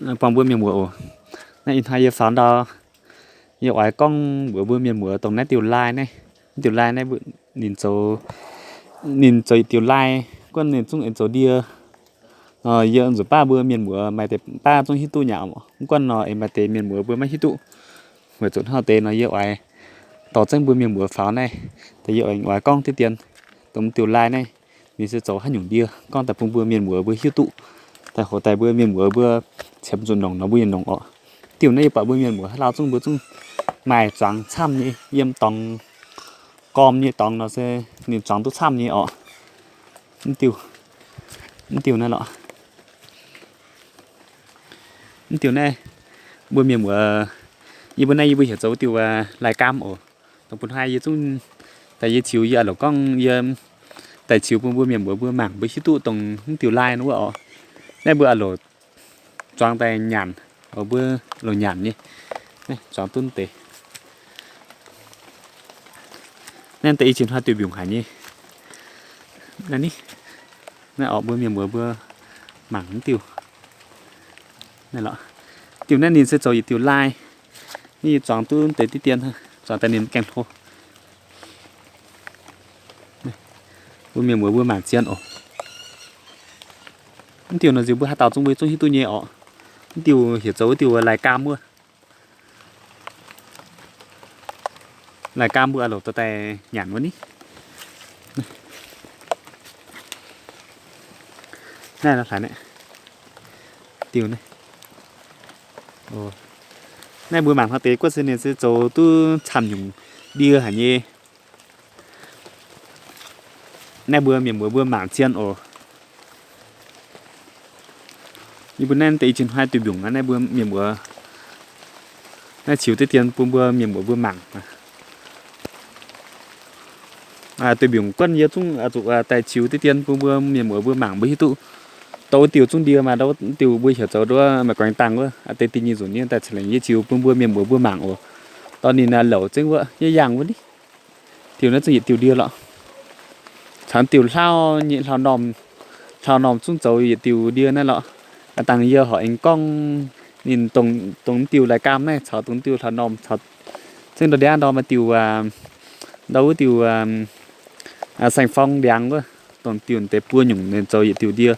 Buangh mbuo mienh muoz oc. Naaiv ih hnoi yie faaux ndau, yie oix gorngv mbuox mbuo mienh muoz dongh naaiv diuh lai naaiv. Naaiv diuh lai naaiv ninh zoux, ninh zoux yietc diuh lai, guanh ninh zungv aengx zoux ndie. Yie nzunc baav mbuo mienh muoz maaih deix baav zungv hiuv duqv nyei. Mv guanh nor aengx maaih deix mienh muoz mbuo maiv hiuv duqv. Weic zuqc hnangv deix nor yie oix dorh zengv mbuo mienh muoz faaux naaiv. Deix yie oix gorngv diqv dien dongh diuh lai naaiv ninh se zoux haaix nyungc ndie gorngv daaih bun mbuo mienh muoz mbuo hiuv duqv. Daaih hoc daaih mbuo mienh muoz mbuo qiemx zuqc nongc nor mbuo yaac nongc oc. Diuh naaiv yie buatc mbuo mienh muoz haaix lauh zungv mbuo zungv maaih zuangx camv nyei, yiem dorngx gorm nyei dorngx nor se ninh zuangx duqv camv nyei oc. Mv diuh, mv diuh naaiv lorqc. Mv diuh naaiv mbuo mienh muoz, yie mbuo naaiv yie mbuo heuc zoux wuov diuh lai gaam oc. Dongh bun hnoi yie zungv daaih yie ziux yie a'loc gorngv yie daaih ziux bun mbuo mienh muoz mbuo mangc mbuo hiuv duqv dongh mv diuh lai wuov oc. Naaiv mbuo a'loc zuangx daaih nyanc, mbuo loc nyanc nyei. Zuangx duqv deix. Naaiv deix i cin hnoi diuh mbiungc haic nyei. Naaiv ni, naaiv oc mbuo mienh muoz mbuo mangc mv diuh. Naaiv lorqc, diuh naaiv ninh se zoux yietc diuh lai. Ni zuangx duqv deix diqv dien, zuangx daaih ninh gaengh hlo. Mbuo mienh muoz mbuo mangc zien oc. Mv diuh nor nziex mbuo haaix dauh zungv mbuo zungv hiuv duqv nyei oc. Mv diuh heuc zoux wuov diuh lai gaam wuov. Lai gaam mbuo a'loc dorh daaih nyanc wuov ni. Naaiv lorqc, diuh naaiv. Naaiv mbuo mangc hnangv deix guoqv se ninh se zoux duqv camv nyungc ndie haic nyei. Naaiv mbuo mienh muoz mbuo mangc zien oc. Yie mbuo naaiv deix i cin hnoi diuh mbiungc naaiv mbuo mienh muoz naaiv ziux diqv dien bun mbuo mienh muoz mbuo mangc. Diuh mbiungc guanh yie zungv zuqc daaih ziux diqv dien bun mbuo mienh muoz mbuo mangc mbuo hiuv duqv. Dongh wuov diuh zungv ndie maaih, dongh wuov diuh mbuo heuc zoux nduov maaih guaengx dangh wuov, deix dinh nyei nzunc yie daaih ceix lengc yie ziux bun mbuo mienh muoz mbuo mangc oc. Dongh ninh louc zengv wuov, yie yangh wuov ni. Diuh naaiv zungv yietc diuh ndie lorqc. Caux diuh hlauv nyei hlauv-normh, hlauv-normh zungv zoux yietc diuh ndie naaiv lorqc. Dangh yie horpc aengx gorngv ninh dongh, dongh diuh lai gaam naaiv caux dongh diuh hlauv-normh caux zengv ndau ndiangv ndau maaih diuh, ndau wuov diuh saeng-forng ndiangx wuov, dongh diuh deix buo nyungc ninh zoux yietc diuh ndie,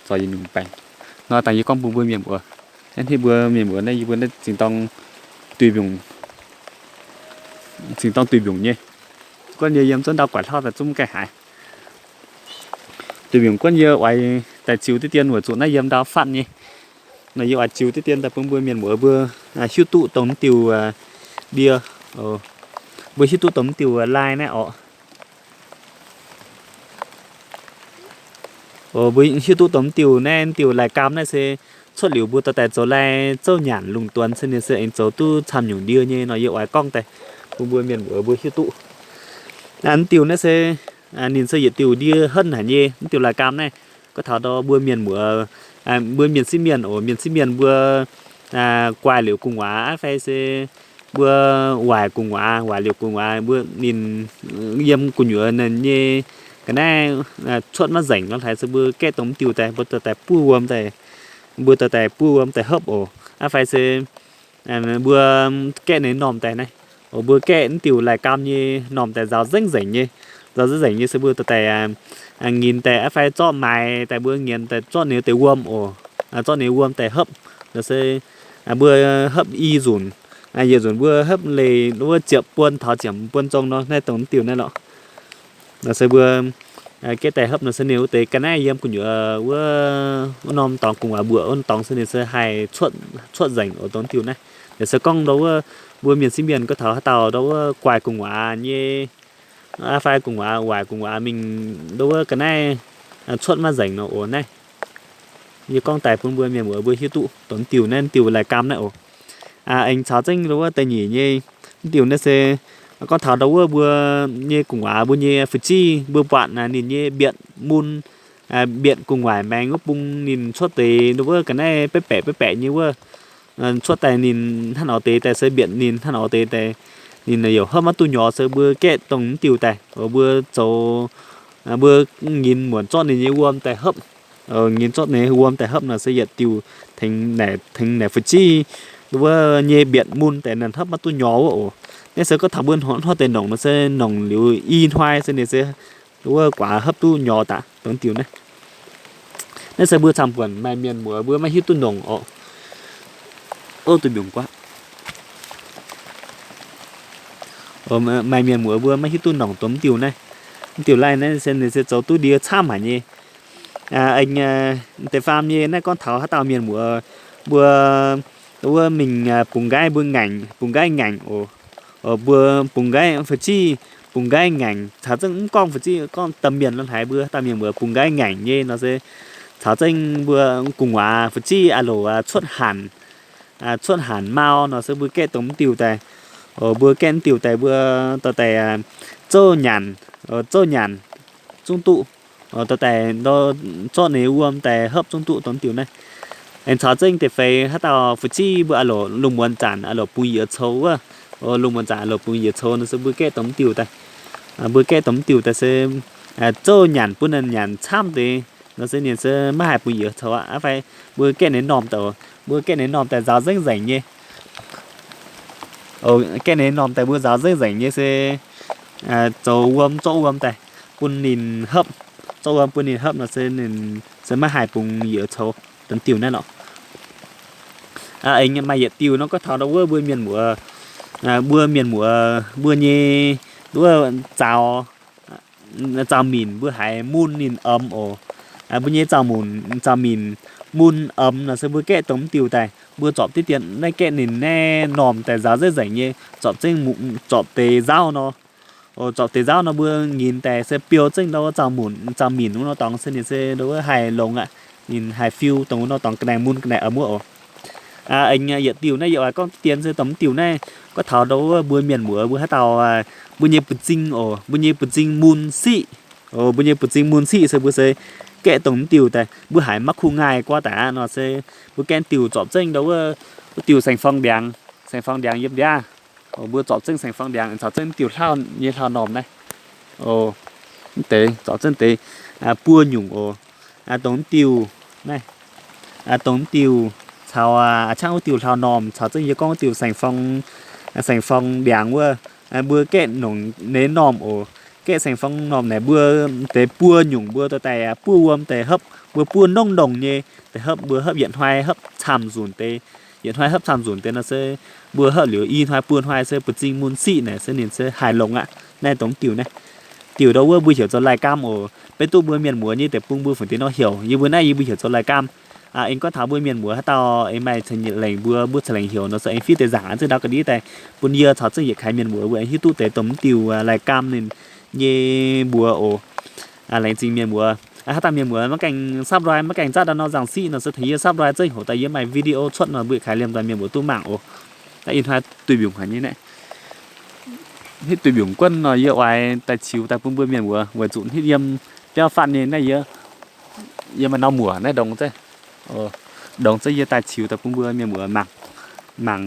zoux yietc nyungc baengc. Nor dangh yie gorngv bun mbuo mienh muoz, hnangv mbuo mienh muoz naaiv yie mbuo naaiv zingh dorng duih mbiungc, zingh dorng duih mbiungc nyei. Guanh yie yiem zunv ndau guaix hlauv daaih zungv mv gaengh haaix. Duih mbiungc guanh yie oix daaih ziux diqv dien weic zuqc naaiv yiem ndau fatv nyei. Nor yie oix ziux diqv dien daaih bun mbuo mienh muoz mbuo hiuv duqv dongh mv diuh ndie, mbuo hiuv duqv dongh mv diuh lai naaiv oc. Mbuo hiuv duqv dongh mv diuh naaiv, mv diuh lai gaam naaiv se cuotv liuz mbuo dorh daaih zoux lai zouv nyanc lungh duonx se ninh se aengx zoux duqv camv nyungc ndie nyei nor yie oix gorngv daaih bun mbuo mienh muoz mbuo hiuv duqv. Mv diuh naaiv se ninh se yietc diuh ndie henv haic nyei, mv diuh lai gaam naaiv. Gorngv taux ndau mbuo mienh muoz, mbuo mienh sieqv mienh oc, mienh sieqv mienh mbuo guaih liuz gu'nguaaz aqv fai se mbuo waaic gu'nguaaz, waaic liuz gu'nguaaz mbuo ninh yiem gu'nyuoz ninh nyei ga'naaiv cuotv maiv nzengc nor hlaaix se mbuo gaeqv dongh mv diuh daaih, mbuo dorh daaih buov wuom daaih, mbuo dorh daaih buov wuom daaih hopv oc. Aqv fai se mbuo gaeqv ninh normh daaih naaiv, mbuo gaeqv mv diuh lai gaam nyei normh daaih nzaaux nzengc nzengc nyei, nzaaux nzengc nzengc nyei se mbuo dorh daaih ngin daaih aqv fai zorqv maaiz daaih mbuo ngin daaih zorqv ninh deix wuom oc, zorqv ninh wuom daaih hopv. Nor se mbuo hopv i nzunc, yietc nzunc mbuo hopv leih wuov ziepc buon taux ziepc buon zong nor naaiv dongh mv diuh naaiv lorqc. Nor se mbuo gaeqv daaih hopv nor se ninh wuov deix ga'naaiv yiem gu'nyuoz wuov, wuov norm dorngx gu'nguaaz mbuoqc wuov norm dorngx se ninh se haih cuotv nzengc oc dongh mv diuh naaiv. Ninh se gorngv ndau wuov mbuo mienh sieqv mienh gorngv taux haaix dauh ndau wuov guaih gu'nguaaz nyei, aqv fai gu'nguaaz waaic gu'nguaaz mingh ndau wuov ga'naaiv cuotv maiv nzengc nor oc naaiv. Yie gorngv daaih bun mbuo mienh muoz mbuo hiuv duqv dongh mv diuh naaiv, mv diuh lai gaam naaiv oc. Aengx caux zengv ndau wuov da'nyeic nyei mv diuh naaiv se gorngv taux ndau wuov mbuo nyei gu'nguaaz mbuo nyei fu'jueiv mbuo buatc ninh nyei mbietc mun, mbietc gu'nguaaic maengx wuov bung ninh cuotv deix ndau wuov ga'naaiv baeqv baeqc baeqv baeqc nyei wuov, cuotv daaih ninh hnangv nor deix daaih se mbietc ninh hnangv nor deix daaih, ninh youc hopv maiv duqv nyorx se mbuo gaeqv dongh mv diuh daaih, mbuo zoux, mbuo ngin muonc zorqv ninh nyei wuom daaih hopv. Ninh zorqv ninh wuom daaih hopv nor se yietc diuh tengx naaic, tengx naaic fu'jueiv wuov nyei mbietc mun daaih naaic hopv maiv duqv nyorx wuov oc. Naaiv se gorngv taux mbuo hnoi deix nongc nor se nongc liuz i hnoi se ninh se wuov guaax hopv duqv nyorx daaih dongh diuh naaiv. Naaiv se mbuo camv-buonc maaih mienh muoz mbuo maiv hiuv duqv nongc oc. Maaih mienh muoz mbuo maiv hiuv duqv nongc dongh mv diuh naaiv. Mv diuh laih naaiv se ninh se zoux duqv ndie camv haic nyei. Deix faam nyei naaiv gorngv taux haaix dauh mienh muoz mbuo wuov mingh bungx nqaiv, mbuo ngaengc, bungx nqaiv ngaengc oc. Mbuo bungx nqaiv fu'jueiv, bungx nqaiv ngaengc caux zengv mv gorngv fu'jueiv, gorngv domh mienh lo haaix mbuo haaix dauh mienh muoz bungx nqaiv ngaengc nyei nor se caux zengv mbuo gu'nguaaz fu'jueiv aa loc cuotv hanc, cuotv hanc mau nor se mbuo gaeqv dongh mv diuh daaih. Mbuo gaeqv mv diuh daaih mbuo dorh daaih zouv nyanc, zouv nyanc zungv duqv. Dorh daaih zorqv ninh wuom daaih hopv zungv duqv dongh mv diuh naaiv. Aengx caux zengv deix feix haaix dauh fu'jueiv mbuo aa loc lungh muonz zanc aa loc bungx yiez cou wuov. Lungh muonz zanc aa loc bungx yiez cou nor se mbuo gaeqv dongh mv diuh daaih. Mbuo gaeqv dongh mv diuh daaih se zouv nyanc bun ninh nyanc camv deix nor se ninh se maiv haih bungx yiez cou aqv. Fai mbuo gaeqv ninh normh daaih, mbuo gaeqv ninh normh daaih nzaaux nzengc nzengc nyei. Gaeqv ninh normh daaih mbuo nzaaux nzengc nzengc nyei se zoux wuom, zorqv wuom daaih bun ninh hopv, zorqv wuom bun ninh hopv nor se ninh se maiv haih bungx yiez cou dongh diuh naaiv lorqc. Aengx maaih yietc diuh nor gorngv taux ndau wuov mbuo mienh muoz, mbuo mienh muoz mbuo nyei wuov zaux, zaux minc mbuo haiz mun ninh omx oc. Mbuo nyei zaux munc, zaux minc mun omx nor se mbuo gaeqv dongh mv diuh daaih. Mbuo zorpc diqv dien naaiv gaeqv ninh naaiv normh daaih nzaaux nzengc nzengc nyei, zorpc zengv, zorpc deix nzauv nor. Zorpc deix nzauv nor mbuo nyinz daaih se biou zengv ndau wuov zaux munc, zaux minc wuov nor dorngx se ninh se ndau wuov haih longx aqv. Ninh haih fiu dongh wuov nor dorngx ga'naaiv mun ga'naaiv omx wuov oc. Aengx yietc diuh naaiv yie oix gorngv dien se dongh mv diuh naaiv gorngv taux ndau wuov mbuo mienh muoz mbuo haaix dauh, mbuo nyei buoz-zing oc, mbuo nyei buoz-zing mun siqv. Mbuo nyei buoz-zing mun siqv se mbuo se gaeqv dongh mv diuh daaih, mbuo haiz maiv kuh ngaaih guaav daaih aqv nor se mbuo gaeqv diuh zorpc zengv ndau wuov, wuov diuh saeng-forng ndiangx, saeng-forng ndiangx yiem ndiangx. Mbuo zorpc zengv saeng-forng ndiangx caux zengv mv diuh hlauv nyei hlauv-normh naaiv. Mv deix zorpc zengv deix buo nyungc oc. Dongh mv diuh naaiv, dongh mv diuh caux a'ciangv wuov diuh hlauv-normh caux zengv yie gorngv wuov diuh saeng-forng, saeng-forng ndiangx wuov, mbuo gaeqv nongc ninh normh oc. Gaeqv saeng-forng normh naaic mbuo deix buo nyungc mbuo dorh daaih buov wuom daaih hopv, mbuo buov nongv ndongc nyei daaih hopv, mbuo hopv yietc hnoi hopv camv nzunc deix. Yietc hnoi hopv camv nzunc deix nor se mbuo hopv liuz i hnoi buo hnoi se buoz-zing mun siqv naaic se ninh se haih longx aqv. Naaiv dongh diuh naaiv, diuh ndau wuov mbuo heuc zoux lai gaam oc. Beiv duqv mbuo mienh muoz nyei deic-bung mbuo fungc deix nor heuc, yie mbuo naaiv yie mbuo heuc zoux lai gaam. Aengx gorngv taux mbuo mienh muoz haaix dauh aengx maaih ceix lengc mbuo, mbuo ceix lengc heuc nor se aengx fiev deix nzaangc zengv ndau ga'ndiev daaih bun yie caux zengv yietc kaaix mienh muoz mbuo aengx hiuv duqv deix dongh mv diuh lai gaam ninh nyei mbuox oc. Laengz zingh mienh muoz. Haaix dauh mienh muoz maiv gaengh subscribe, maiv gaengh zatv ndau nor nzangc siqv nor se tengx yie subscribe zengv, hoc daaih yie maaih video cuotv nor mbuo yietc kaaix liemh daaih mienh muoz duqv mangc oc. Naaiv ih hnoi duih mbiungc haic nyei naaiv. Hitv duih mbiungc guonv nor yie oix daaih qiux daaih bun mbuo mienh muoz weic zuqc hitv yiem biauv fatv nyei naaiv yie, yie maaih norm muoc naaiv ndongx zengv, ndongx zengv yie daaih qiux daaih bun mbuo mienh muoz mangc, mangc,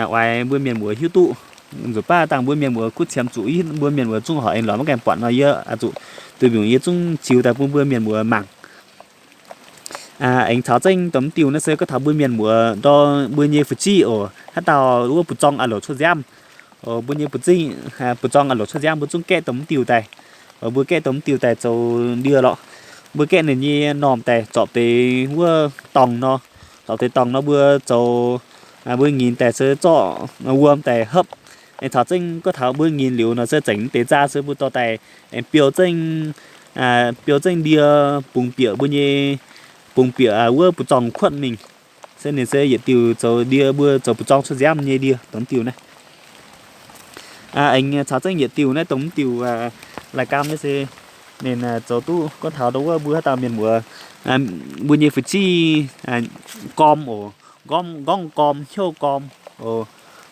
oix mbuo mienh muoz hiuv duqv. Nzunc baav dangh mbuo mienh muoz kuv qiemx zuqc mbuo mienh muoz zungv horpc aengx lorz maiv gaengh buatc nor yie zuqc duih mbiungc yie zungv qiux daaih bun mbuo mienh muoz mangc. Aengx caux zengv dongh mv diuh naaiv se gorngv taux mbuo mienh muoz ndau mbuo nyei fu'jueiv oc, haaix dauh wuov buoz-zorng a'loc cuotv nziaamv, mbuo nyei buoz-zing, buoz-zorng a'loc cuotv nziaamv mbuo zungv gaeqv dongh mv diuh daaih. Mbuo gaeqv dongh mv diuh daaih zoux ndie lorqc. Mbuo gaeqv ninh nyei normh daaih zorpc deix wuov dorngh nor, zorpc deix dorngh nor mbuo zoux, mbuo nyinz daaih se zorqv wuom daaih hopv. Aengx caux zengv gorngv taux mbuo nyinz liuz nor se zengc deix zaah se mbuo dorh daaih aengx biou zengv, biou zengv ndie bungx bieqc mbuo nyei, bungx bieqc wuov buoz-zorng kuotv mingh. Se ninh se yietc diuh zoux ndie mbuo zoux buoz-zorng cuotv nziaamv nyei ndie dongh mv diuh naaiv. Aengx caux zengv yietc diuh naaiv dongh mv diuh lai gaam naaiv se ninh zoux duqv gorngv taux ndau wuov mbuo haaix dauh mienh muoz, mbuo nyei fu'jueiv gorm oc, nqorngv gorm hnyouv gorm oc,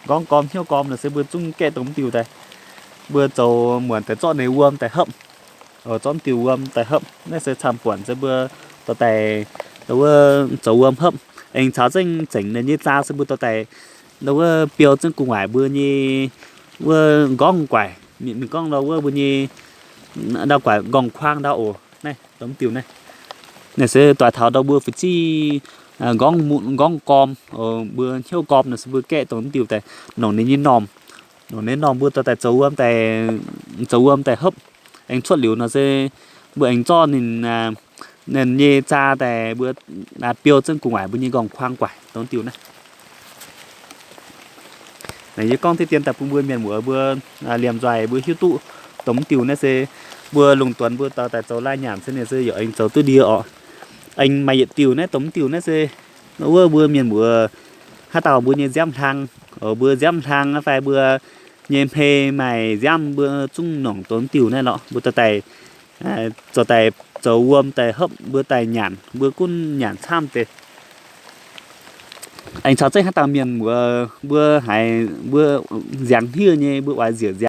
nqorngv gorm hnyouv gorm nor se mbuo zungv gaeqv dongh mv diuh daaih. Mbuo zoux muonc daaih zorqv ninh wuom daaih hopv, zorqv mv diuh wuom daaih hopv. Naaiv se camv-buonc se mbuo dorh daaih ndau wuov zoux wuom hopv. Aengx caux zengv zengc ninh nyei zaah se mbuo dorh daaih ndau wuov biou zengv gu'nguaaic mbuo nyei wuov nqorngv guaic, mingh gorngv ndau wuov mbuo nyei ndau guaic nqorngv kuaang ndau oc. Naaiv dongh mv diuh naaiv. Naaiv se doix taux ndau mbuo fu'jueiv, aa, nqorngv, nqorngv gorm, mbuo hnyouv gorm nor se mbuo gaeqv dongh mv diuh daaih nongc ninh nyei normh. Nongc ninh normh mbuo dorh daaih zoux wuom daaih, zoux wuom daaih hopv. Aengx cuotv liuz nor se mbuo aengx zorqv ninh, aa, ninh nyei zaa daaih mbuo, aa, biou zengv gu'nguaaic mbuo nyei nqorngv-kuaang guaaic dongh mv diuh naaiv. Naaiv yie gorngv deix dien daaih bun mbuo mienh muoz mbuo, aa, liemh nzoih mbuo hiuv duqv dongh mv diuh naaiv se mbuo lungh duonx mbuo dorh daaih zoux lai nyanc se ninh se yaac aengx zoux duqv ndie orqc. Aengx maaih yietc diuh naaiv dongh mv diuh naaiv se wuov mbuo mienh muoz haaix dauh mbuo nyei nziaamv hlang, mbuo nziaamv hlang fai mbuo nyei hmei maaih nziaamv mbuo zungv nongc dongh mv diuh naaiv lorqc. Mbuo dorh daaih, aa, zoux daaih zoux wuom daaih hopv mbuo daaih nyanc, mbuo gunv nyanc camv deix. Aengx caux zengv haaix dauh mienh muoz mbuo haiz mbuo nziangx hniev nyei mbuo oix nziec